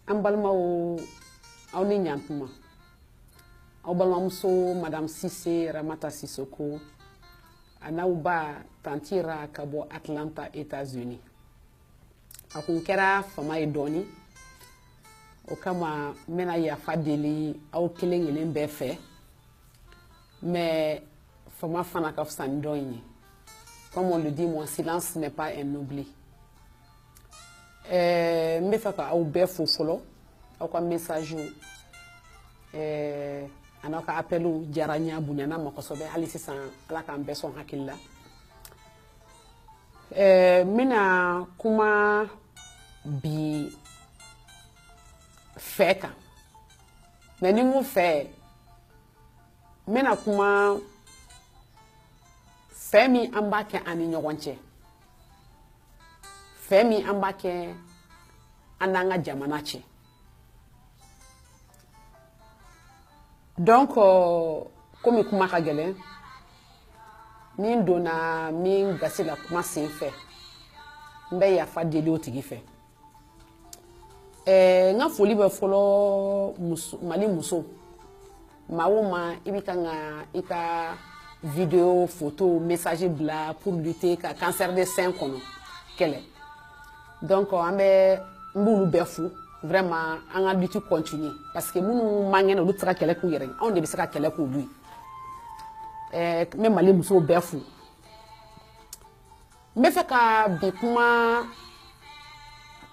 An balimaw, aw ni ɲantuma. Aw balimamuso Madame Sise Ramata Sisoko a n'aw ba Tantira ka bɔ Atlanta, États-Unis. A kun kɛra fama ye dɔɔni, o kama n bɛna yafa deli aw kelen kelen bɛɛ fɛ, mais fama fana ka fisa ni dɔ in ye. Comme on le dit, mon silence n'est pas un oubli. N bɛ fɛ ka aw bɛɛ fo fɔlɔ, aw ka message a n'aw ka appel diyara n ye, a bonyana ma kosɛbɛ. Hali sisan, Ala k'an bɛɛ sɔn hakili la. N bɛna kuma bi fɛ kan, mais ni n ko fɛ, n bɛna kuma fɛ min an b'a kɛ an ni ɲɔgɔn cɛ, fɛ min an b'a kɛ an n'an ka jamana cɛ. Donc komi kuma ka gɛlɛn, ni n donna min gasi la kuma sen fɛ, n bɛ yafa deli o tigi fɛ. N ka foli bɛ fɔlɔ Mali muso, maa o maa i bɛ kan ka i ka vidéo, photo, message bila pour lutter ka cancer de sein kɔnɔ kɛlɛ. Donc an bɛ, n b'olu bɛɛ fo vraiment. An ka lutte continuer, parce que minnu man kɛnɛ, olu tɛ se ka kɛlɛ k'u yɛrɛ ye, anw de bɛ se ka kɛlɛ k'olu ye. N bɛ Mali musow bɛɛ fo. N bɛ fɛ ka bi kuma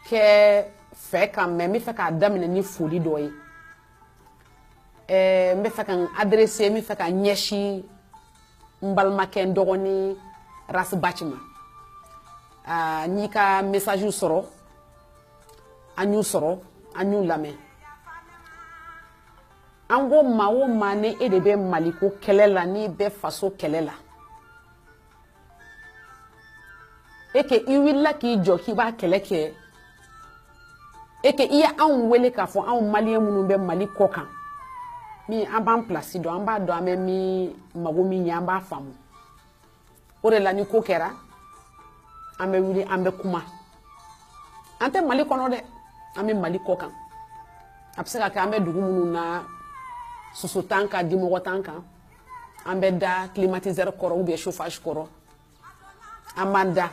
kɛ fɛ kan, mais n bɛ fɛ k'a daminɛ ni foli dɔ ye. N bɛ fɛ ka n adresser, n bɛ fɛ ka ɲɛsin n balimakɛ, n dɔgɔnin Ras Bath ma. N y'i ka message sɔrɔ, an y'u sɔrɔ, an y'u lamɛn. An ko maa o maa, ni e de bɛ Maliko kɛlɛ la, n'i bɛ faso kɛlɛ la, e ke i wulila k'i jɔ k'i b'a kɛlɛ kɛ, e ke i ye anw wele k'a fɔ anw maliyɛn minnu bɛ Mali kɔ kan, min an b'an place dɔn, an b'a dɔn an bɛ min mago min ɲɛ, an b'a faamu. O de la ni ko kɛra, an bɛ wuli, an bɛ kuma. An tɛ Mali kɔnɔ dɛ, an bɛ Mali kɔ kan. A bɛ se ka kɛ an bɛ dugu minnu na, soso t'an kan, dimɔgɔ t'an kan, an bɛ da climatiseur kɔrɔ ou bien chauffage kɔrɔ, an b'an da,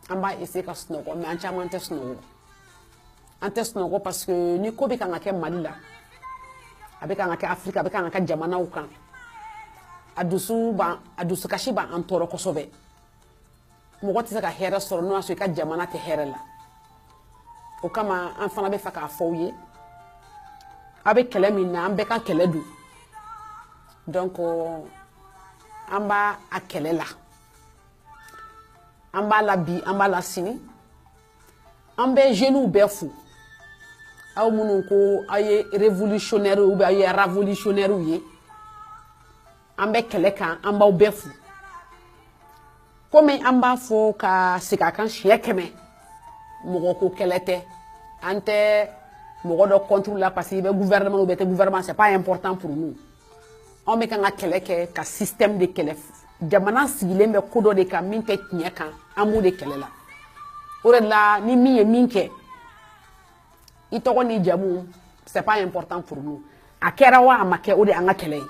an b'a essayer ka sunɔgɔ, mais an caman tɛ sunɔgɔ. An tɛ sunɔgɔ parce que ni ko bɛ kan ka kɛ Mali la, a bɛ kan ka kɛ Afiriki, a bɛ kan ka kɛ jamanaw kan, a dusu b'an, a dusukasi b'an tɔɔrɔ kosɛbɛ. Mɔgɔ tɛ se ka hɛrɛ sɔrɔ n'o y'a sɔrɔ i ka jamana tɛ hɛrɛ la. O kama an fana bɛ fɛ k'a fɔ aw ye, aw bɛ kɛlɛ min na, an bɛɛ ka kɛlɛ don. Donc an b'a a kɛlɛ la, an b'a la bi, an b'a la sini. An bɛ jeunes bɛɛ fo, aw minnu ko aw ye révolutionnaire ou bien aw ye révolutionnaire ye, an bɛ kɛlɛ kan, an b'aw bɛɛ fo. Komi an b'a fɔ ka segin a kan siɲɛ 100, mɔgɔ ko kɛlɛ tɛ, an tɛ mɔgɔ dɔ contre la parce que i bɛ gouvernement ou bien tɛ gouvernement, c'est pas important pour nous. Anw bɛ kan ka kɛlɛ kɛ ka système de kɛlɛ. Jamana sigilen bɛ ko dɔ de kan min tɛ tiɲɛ kan, an b'o de kɛlɛ la. O de la ni min ye min kɛ, i tɔgɔ ni jamu, c'est pas important pour nous. A kɛra wa a ma kɛ, o de y'an ka kɛlɛ ye.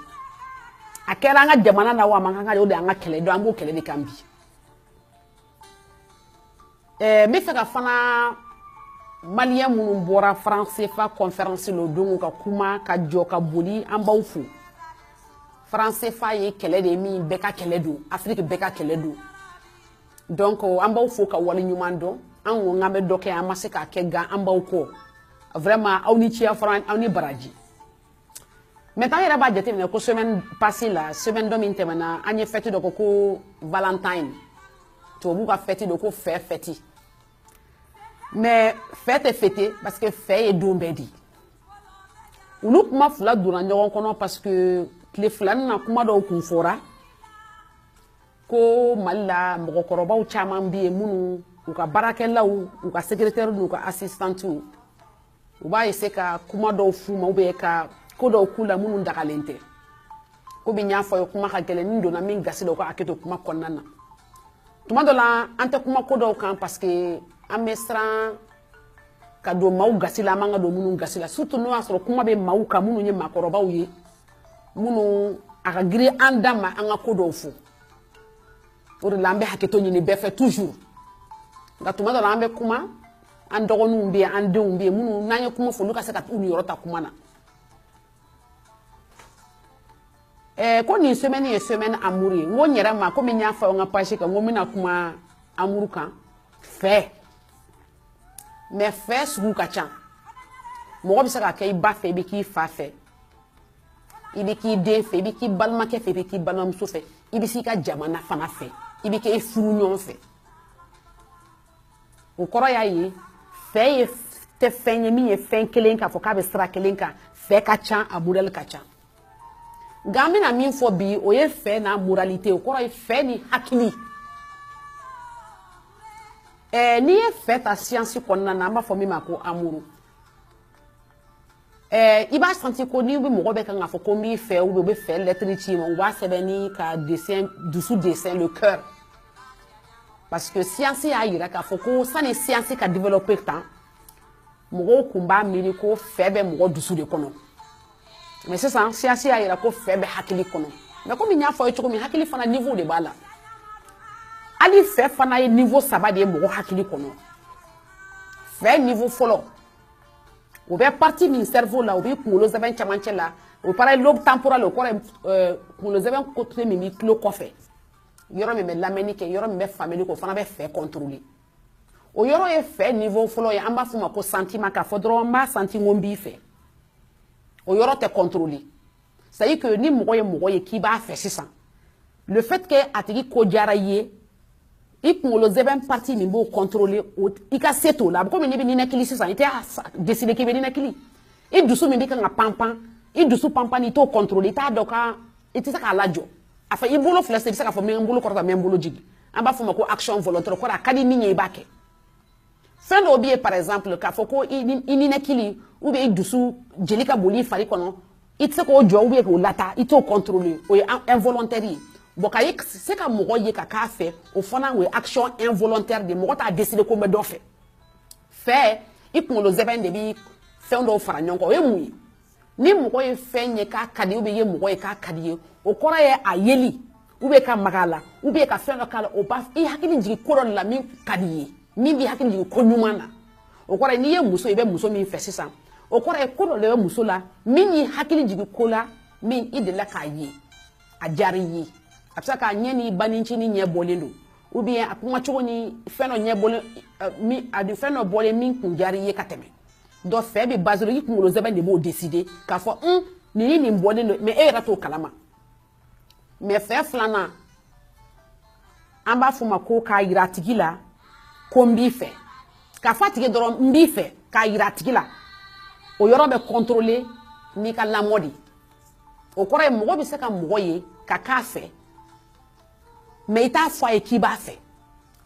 A kɛra an ka jamana na wa a ma kɛ, o de y'an ka kɛlɛ ye. Donc an b'o kɛlɛ de kan bi. N bɛ fɛ ka fana maliyɛn minnu bɔra franc CFA conférence la o don ka kuma ka jɔ ka boli, an b'aw fo. Franc CFA ye kɛlɛ de ye min bɛɛ ka kɛlɛ don, Afiriki bɛɛ ka kɛlɛ don. Donc an b'aw fo ka wale ɲuman dɔn. An ko k'an bɛ dɔ kɛ, an ma se k'a kɛ gan, an b'aw kɔ vraiment. Aw ni ciya fɔra, aw ni baraji. Maintenant, an yɛrɛ b'a jateminɛ ko semaine passée la, semaine dɔ min tɛmɛna, an ye fête dɔ kɛ ko Valentine, tubabuw ka fête dɔ ko fɛ fête. Mais fɛ tɛ fêter parce que fɛ ye don bɛɛ de ye. Olu kuma fila donna ɲɔgɔn kɔnɔ parce que tile filanin na, kuma dɔw kun fɔra ko Mali la, mɔgɔkɔrɔbaw caman bɛ yen minnu u ka baarakɛlaw, u ka secrétaire n'u ka assistante, u b'a essayer ka kuma dɔw f'u ma ou bien ka ko dɔw k'u la minnu dagalen tɛ. Komi n y'a fɔ aw ye, kuma ka gɛlɛn, ni donna min gasi la, u ka hakɛ to kuma kɔnɔna na. Tuma dɔ la, an tɛ kuma ko dɔw kan parce que an bɛ siran. Ka don maaw gasi la, an man ka don minnu gasi la, surtout n'o y'a sɔrɔ kuma bɛ maaw kan minnu ye maakɔrɔbaw ye, minnu a ka girin an da ma an ka ko dɔw fɔ. O de la an bɛ hakɛto ɲini bɛɛ fɛ toujours. Nka tuma dɔ la an bɛ kuma, an dɔgɔninw bɛ yen, an denw bɛ yen, minnu n'an ye kuma fɔ, olu ka se ka u niyɔrɔ ta kuma na. Ko nin semaine ye semaine amour ye. N ko n yɛrɛ ma, komi n y'a fɔ n ka page kan, n ko n bɛna kuma amour kan, fɛ. Mais fɛ sugu ka ca. Mɔgɔ bɛ se ka kɛ i ba fɛ, i bɛ k'i fa fɛ, i bɛ k'i den fɛ, i bɛ k'i balimakɛ fɛ, i bɛ k'i balimamuso fɛ, i bɛ s'i ka jamana fana fɛ, i bɛ kɛ i furu ɲɔgɔn fɛ. O kɔrɔ y'a ye fɛ ye tɛ fɛn ye min ye fɛn kelen k'a fɔ k'a bɛ sira kelen kan. Fɛ ka ca, a modèle ka ca. Nka an bɛna min fɔ bi, o ye fɛ n'a moralité. O kɔrɔ ye fɛ ni hakili. N'i ye fɛ ta science kɔnɔna na, an b'a fɔ min ma ko amour. I b'a senti ko n'i bɛ mɔgɔ bɛ kan k'a fɔ ko n b'i fɛ, ou bien u bɛ fɛ lettre ci i ma, u b'a sɛbɛn ni ka dessin, dusu dessin, le cœur. Parce que science y'a yira k'a fɔ ko sani science ka développer tan, mɔgɔw kun b'a miiri ko fɛ bɛ mɔgɔ dusu de kɔnɔ. Mais sisan science y'a yira ko fɛ bɛ hakili kɔnɔ. Mais komi n y'a fɔ aw ye cogo min, hakili fana niveau de b'a la. Hali fɛ fana ye niveau 3 de ye mɔgɔ hakili kɔnɔ. Fɛ niveau fɔlɔ, o bɛ partie min cerveau la, o b'i kunkolo zɛbɛn camancɛ la, o kɔrɔ ye lobe temporal, o kɔrɔ ye kunkolo zɛbɛn côté min b'i tulo kɔfɛ, yɔrɔ min bɛ lamɛnni kɛ, yɔrɔ min bɛ faamuyali kɛ, o fana bɛ fɛ contrôler. O yɔrɔ ye fɛ niveau fɔlɔ ye, an b'a f'o ma ko sentiment, k'a fɔ dɔrɔn n b'a senti n ko n b'i fɛ. O yɔrɔ tɛ contrôler. C'est à dire que ni mɔgɔ ye mɔgɔ ye k'i b'a fɛ sisan, le fait que a tigi ko diyara i ye, i kunkolo zɛbɛn partie min b'o contrôler, i ka se t'o la. A bɛ komi n'i bɛ ninakili sisan, i tɛ décider k'i bɛ ninakili. I dusu min bɛ kan ka pan-pan, i dusu pan-pan, i t'o contrôler, i t'a dɔn ka i tɛ se k'a lajɔ. A fɔ i bolo filɛ sisan, i bɛ se k'a fɔ n bɛ n bolo kɔrɔta, n bɛ n bolo jigin. An b'a fɔ o ma ko action volontaire, o kɔrɔ a ka di min ye i b'a kɛ. Fɛn dɔw bɛ yen, par exemple k'a fɔ ko i ninakili ou bien i dusu jeli ka boli i fari kɔnɔ, i tɛ se k'o jɔ ou bien k'o lata, i t'o contrôler, o ye involontaire ye. Bon, ka se ka mɔgɔ ye ka k'a fɛ, o fana o ye action involontaire de ye. Mɔgɔ t'a décider ko n bɛ dɔ fɛ. Fɛ, i kunkolo zɛbɛn de bɛ fɛn dɔw fara ɲɔgɔn kan. O ye mun ye? Ni mɔgɔ ye fɛn ye k'a ka di, ou bien i ye mɔgɔ ye k'a ka di ye, o kɔrɔ ye a yeli, ou bien ka maga a la, ou bien ka fɛn dɔ k'a la, o b'a i hakili jigin ko dɔ de la min ka di i ye, min b'i hakili jigin ko ɲuman na. O kɔrɔ ye n'i ye muso ye, i bɛ muso min fɛ sisan, o kɔrɔ ye ko dɔ de bɛ muso la min y'i hakili jigin ko la min i delila k'a ye, a diyara i ye. A bɛ se k'a ɲɛ ni banicinin ɲɛ bɔlen don, ou bien a kumacogo ni fɛn dɔ ɲɛ bɔlen, min a fɛn dɔ bɔlen min kun diyara i ye ka tɛmɛ. Donc fɛ bɛ basé, i kunkolo zɛbɛn de b'o décider k'a fɔ nin ni nin bɔlen don, mais e yɛrɛ t'o kalama. Mais fɛ filanan, an b'a fɔ o ma ko k'a yira a tigi la ko n b'i fɛ. K'a fɔ a tigi dɔrɔn n b'i fɛ, k'a yira a tigi la, o yɔrɔ bɛ contrôler n'i ka lamɔ de. O kɔrɔ ye mɔgɔ bɛ se ka mɔgɔ ye ka k'a fɛ, mais i t'a fɔ a ye k'i b'a fɛ.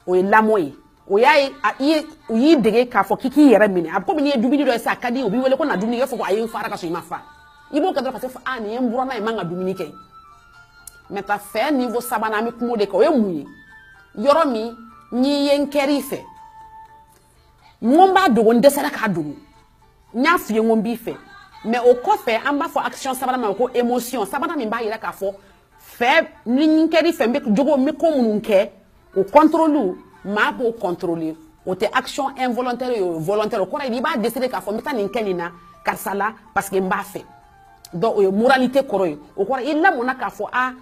O ye lamɔ ye. O y'a ye, u y'i dege k'a fɔ k'i k'i yɛrɛ minɛ. A bɛ komi n'i ye dumuni dɔ ye sisan, a ka di, u b'i wele ko na dumuni kɛ, i b'a fɔ ko ayi, n fara ka sɔrɔ i ma fa. I b'o kɛ dɔrɔn ka se fɔ a nin ye n buranna ye, n man ka dumuni kɛ. Maintenant fɛ niveau sabanan, an bɛ kuma o de kan. O ye mun ye? Yɔrɔ min n'i ye n kɛr'i fɛ, n ko n b'a dogo, n dɛsɛra k'a dogo, n y'a f'i ye n ko n b'i fɛ. Mais o kɔfɛ, an b'a fɔ action sabanan ma ko émotion sabanan, min b'a yira k'a fɔ fɛ ni n kɛr'i fɛ, n bɛ jogo, n bɛ ko minnu kɛ, o contrôle, maa b'o contrôler. O tɛ action involontaire ye, o ye volontaire. O kɔrɔ ye i b'a décider k'a fɔ n bɛ taa nin kɛ nin na karisa la parce que n b'a fɛ. Donc o ye moralité kɔrɔ ye. O kɔrɔ i lamɔnna k'a fɔ a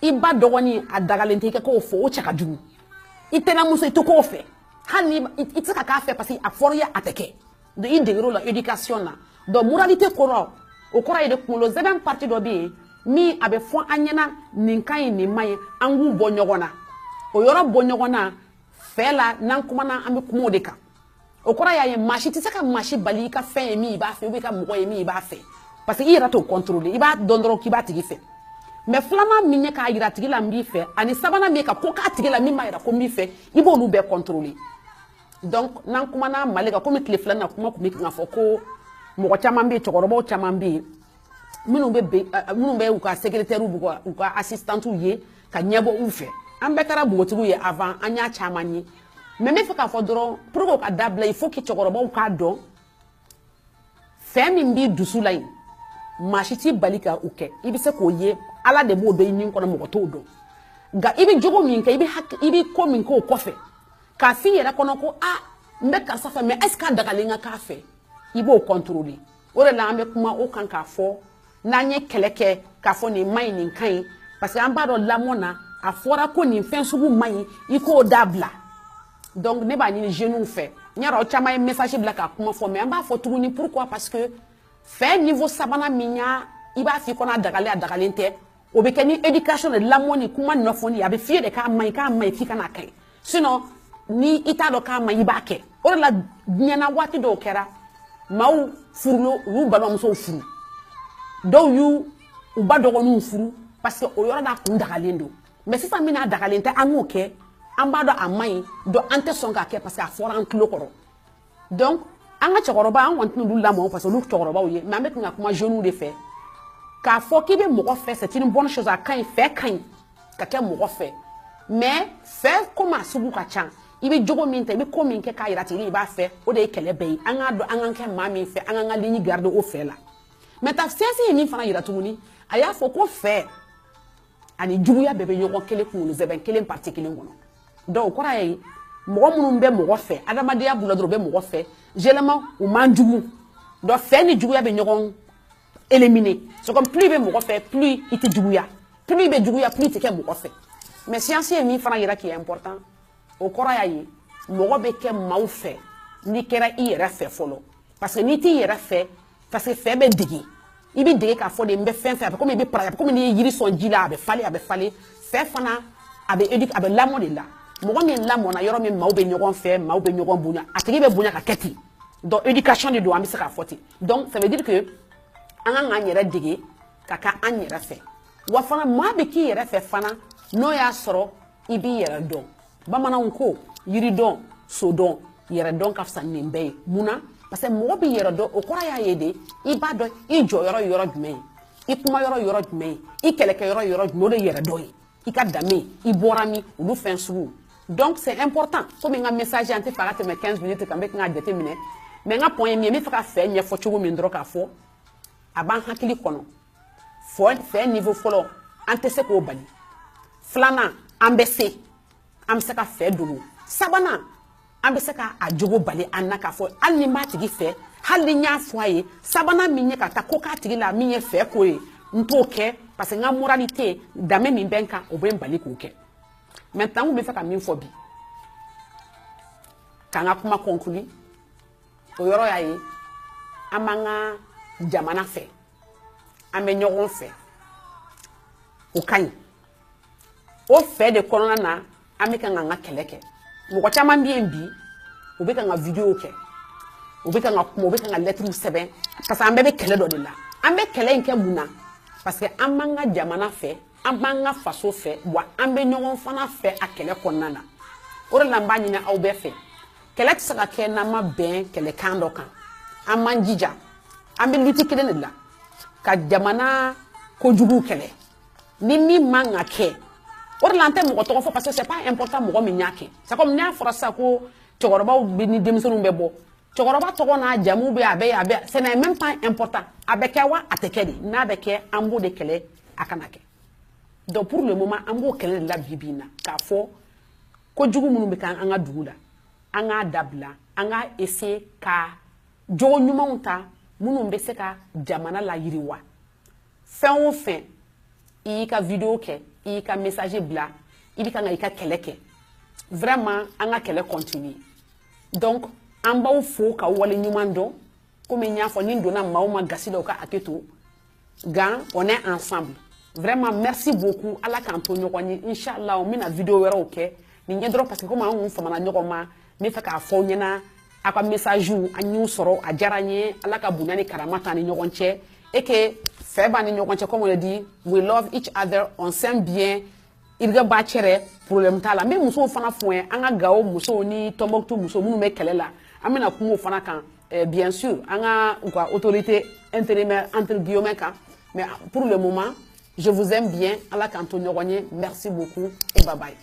i ba dɔgɔnin a dagalen tɛ i ka k'o fɔ, o cɛ ka jugu. I tɛnɛmuso i tɛ k'o fɛ, hali ni i tɛ se ka k'a fɛ parce que a fɔra i ye a tɛ kɛ. Donc i deger'o la éducation na. Donc moralité kɔrɔ, o kɔrɔ ye de kunkolo zɛbɛn partie dɔ bɛ yen min a bɛ fɔ an ɲɛna nin ka ɲi, nin man ɲi, an k'u bɔ ɲɔgɔn na. O yɔrɔ bɔ ɲɔgɔn na fɛ la, n'an kumana an bɛ kuma o de kan. O kɔrɔ y'a ye maa si tɛ se ka maa si bali i ka fɛn ye min i b'a fɛ, ou bien i ka mɔgɔ ye min i b'a fɛ, parce que i yɛrɛ t'o contrôler, i b'a dɔn dɔrɔn k'i b'a tigi fɛ. Mais filanan min ye k'a yira a tigi la n b'i fɛ, ani sabanan min ye ka ko k'a tigi la min b'a yira ko n b'i fɛ, i b'olu bɛɛ contrôler. Donc n'an kumana Mali kan, komi tile filanan kuma tun bɛ k'a fɔ ko mɔgɔ caman bɛ yen, cɛkɔrɔbaw caman bɛ yen minnu bɛ u ka secrétaire, u ka assistante ye ka ɲɛbɔ u fɛ. An bɛɛ kɛra npogotigiw ye avant, an y'a caman ye. Mais n bɛ fɛ k'a fɔ dɔrɔn, pour que o ka dabila, il faut que cɛkɔrɔbaw k'a dɔn fɛn min b'i dusu la yen, maa si t'i bali ka o kɛ. I bɛ se k'o ye, Ala de b'o dɔn i nin kɔnɔ, mɔgɔ t'o dɔn. Nka i bɛ jogo min kɛ, i bɛ ko min k'o kɔfɛ, k'a f'i yɛrɛ kɔnɔ ko a n bɛ karisa fɛ, mais est ce que a dagalen ka k'a fɛ, i b'o contrôler. O de la an bɛ kuma o kan k'a fɔ n'an ye kɛlɛ kɛ k'a fɔ nin man ɲi, nin ka ɲi, parce que an b'a dɔn lamɔ na a fɔra ko nin fɛn sugu man ɲi, i k'o dabila. Donc ne b'a ɲini jeunes fɛ, n y'a dɔn aw caman ye message bila k'a kuma fɔ, mais an b'a fɔ tuguni. Pourquoi? Parce que fɛn niveau sabanan min y'a, i b'a f'i kɔnɔ a dagalen, a dagalen tɛ, o bɛ kɛ ni éducation de lamɔ ni kuma nɔfɔli. A bɛ f'i ye de k'a man ɲi, k'a man ɲi, f'i ka n'a kɛ. Sinon ni i t'a dɔn k'a man ɲi, i b'a kɛ. O de la diɲɛ na waati dɔw kɛra, maaw furulo, u y'u balimamusow furu, dɔw y'u u ba dɔgɔninw furu, parce que o yɔrɔ la kun dagalen don. Mais sisan min n'a dagalen tɛ, an k'o kɛ, an b'a dɔn a man ɲi, donc an tɛ sɔn k'a kɛ, parce que a fɔra an tulo kɔrɔ. Donc an ka cɛkɔrɔba, an kɔni tɛna olu lamɔ parce que olu cɛkɔrɔbaw ye, mais an bɛ kan ka kuma jeunes de fɛ k'a fɔ k'i bɛ mɔgɔ fɛ, c'est une bonne chose, a ka ɲi, fɛ ka ɲi ka kɛ mɔgɔ fɛ. Mais fɛ komi a sugu ka ca, i bɛ jogo min ta, i bɛ ko min kɛ k'a yira tigi i b'a fɛ, o de ye kɛlɛ bɛɛ ye. An k'a dɔn an k'an kɛ maa min fɛ, an k'an ka ligne garder o fɛ la. Maintenant, science ye min fana yira tuguni, a y'a fɔ ko fɛ ani juguya bɛɛ bɛ ɲɔgɔn kelen kunkolo sɛbɛn kelen, partie kelen kɔnɔ. Donc o kɔrɔ ye mɔgɔ minnu bɛ mɔgɔ fɛ, adamadenya b'u la dɔrɔn, u bɛ mɔgɔ fɛ, généralement u man jugu. Donc fɛ ni juguya bɛ ɲɔgɔn éliminer. C'est comme plus i bɛ mɔgɔ fɛ, plus i tɛ juguya, plus i bɛ juguya, plus i tɛ kɛ mɔgɔ fɛ. Mais science ye min fana yira qui est important, o kɔrɔ y'a ye mɔgɔ bɛ kɛ maaw fɛ n'i kɛra i yɛrɛ fɛ fɔlɔ, parce que n'i t'i yɛrɛ fɛ, parce que fɛ bɛ dege, i bɛ dege k'a fɔ de n bɛ fɛn fɛ, a bɛ komi i bɛ para, a bɛ komi n'i ye yiri sɔn ji la, a bɛ falen, a bɛ falen. Fɛ fana a bɛ éduquer, a bɛ lamɔ de la. Mɔgɔ min lamɔna yɔrɔ min, maaw bɛ ɲɔgɔn fɛ, maaw bɛ ɲɔgɔn bonya, a tigi bɛ bonya ka kɛ ten. Donc éducation de don, an bɛ se k'a fɔ ten. Donc ça veut dire que an kan k'an yɛrɛ dege ka kɛ an yɛrɛ fɛ. Wa fana maa bɛ k'i yɛrɛ fɛ fana n'o y'a sɔrɔ i b'i yɛrɛ dɔn. Bamananw ko yiri dɔn, so dɔn, yɛrɛ dɔn ka fisa nin bɛɛ ye. Mun na? Parce que mɔgɔ b'i yɛrɛ dɔn, o kɔrɔ y'a ye de i b'a dɔn i jɔyɔrɔ ye yɔrɔ jumɛn ye, i kuma yɔrɔ yɔrɔ jumɛn ye, i kɛlɛkɛ yɔrɔ yɔrɔ jumɛn, o de ye yɛrɛ dɔn ye, i ka danbe, i bɔra min, olu fɛn sugu. Donc c'est important. Komi n ka message an tɛ fɛ a ka tɛmɛ 15 minutes kan, n bɛ kan ka jateminɛ, mais n ka point ye min ye, n bɛ fɛ ka fɛ ɲɛfɔ cogo min dɔrɔn, k'a fɔ a b'an hakili kɔnɔ. Fɛ niveau fɔlɔ, an tɛ se k'o bali. Filanan, an bɛ se, an bɛ se ka fɛ dogo. Sabanan, an bɛ se ka a jogo bali an na, k'a fɔ hali ni n b'a tigi fɛ, hali ni n y'a fɔ a ye, sabanan min ye ka taa ko k'a tigi la min ye fɛ ko ye, n t'o kɛ, parce que n ka moralité, danbe min bɛ n kan, o bɛ n bali k'o kɛ. Maintenant, n kun bɛ fɛ ka min fɔ bi k'an ka kuma conclure, o yɔrɔ y'a ye an b'an ka jamana fɛ, an bɛ ɲɔgɔn fɛ, o ka ɲi. O fɛ de kɔnɔna na an bɛ kan k'an ka kɛlɛ kɛ. Mɔgɔ caman bɛ yen bi, u bɛ kan ka vidéo kɛ, u bɛ kan ka kuma, u bɛ kan ka lettres sɛbɛn, parce que an bɛɛ bɛ kɛlɛ dɔ de la. An bɛ kɛlɛ in kɛ mun na? Parce que an b'an ka jamana fɛ, an b'an ka faso fɛ, wa an bɛ ɲɔgɔn fana fɛ a kɛlɛ kɔnɔna na. O de la n b'a ɲini aw bɛɛ fɛ, kɛlɛ tɛ se ka kɛ n'an ma bɛn kɛlɛkan dɔ kan. An m'an jija, an bɛ lutte kelen de la ka jamana kojugu kɛlɛ ni min man ka kɛ. O de la an tɛ mɔgɔ tɔgɔ fɔ, parce que c'est pas important mɔgɔ min y'a kɛ. C'est comme n'a fɔra sisan ko cɛkɔrɔbaw bɛ ni denmisɛnninw bɛ bɔ, cɛkɔrɔba tɔgɔ n'a jamu bɛ, a bɛ, a bɛ, ce n'est même pas important. A bɛ kɛ wa a tɛ kɛ de, n'a bɛ kɛ, an b'o de kɛlɛ a kana kɛ. Donc pour le moment, an b'o kɛlɛ de la bi bi in na, k'a fɔ kojugu minnu bɛ kɛ an ka dugu la, an k'a dabila, an k'a essayer ka jogo ɲumanw ta minnu bɛ se ka jamana layiriwa. Fɛn o fɛn, i y'i ka vidéo kɛ, i y'i ka message bila, i bɛ kan ka i ka kɛlɛ kɛ, vraiment an ka kɛlɛ continuer. Donc an b'aw fo k'aw wale ɲuman dɔn. Komi n y'a fɔ, ni n donna maaw ma gasi la, u ka hakɛ to. Gan on est ensemble, vraiment merci beaucoup. Ala k'an to ɲɔgɔn ye, inshallah n bɛna vidéo wɛrɛw kɛ nin ye dɔrɔn, parce que komi an kun famana ɲɔgɔn ma, n bɛ fɛ k'a fɔ aw ɲɛna aw ka message an y'u sɔrɔ, a diyara n ye. Ala ka bonya ni karama t'an ni ɲɔgɔn cɛ et que fɛ b'an ni ɲɔgɔn cɛ. Comme on le dit, we love each other, on s'aime bien. Irga b'a cɛrɛ, problème t'a la. N bɛ musow fana fo ye, an ka Gawo musow ni Tɔnbɔkutu musow minnu bɛ kɛlɛ la, an bɛna kuma o fana kan, bien sûr an ka u ka autorité intérimaire entre guillemets kan. Mais pour le moment, je vous aime bien. Ala k'an to ɲɔgɔn ye. Merci beaucoup et bye bye.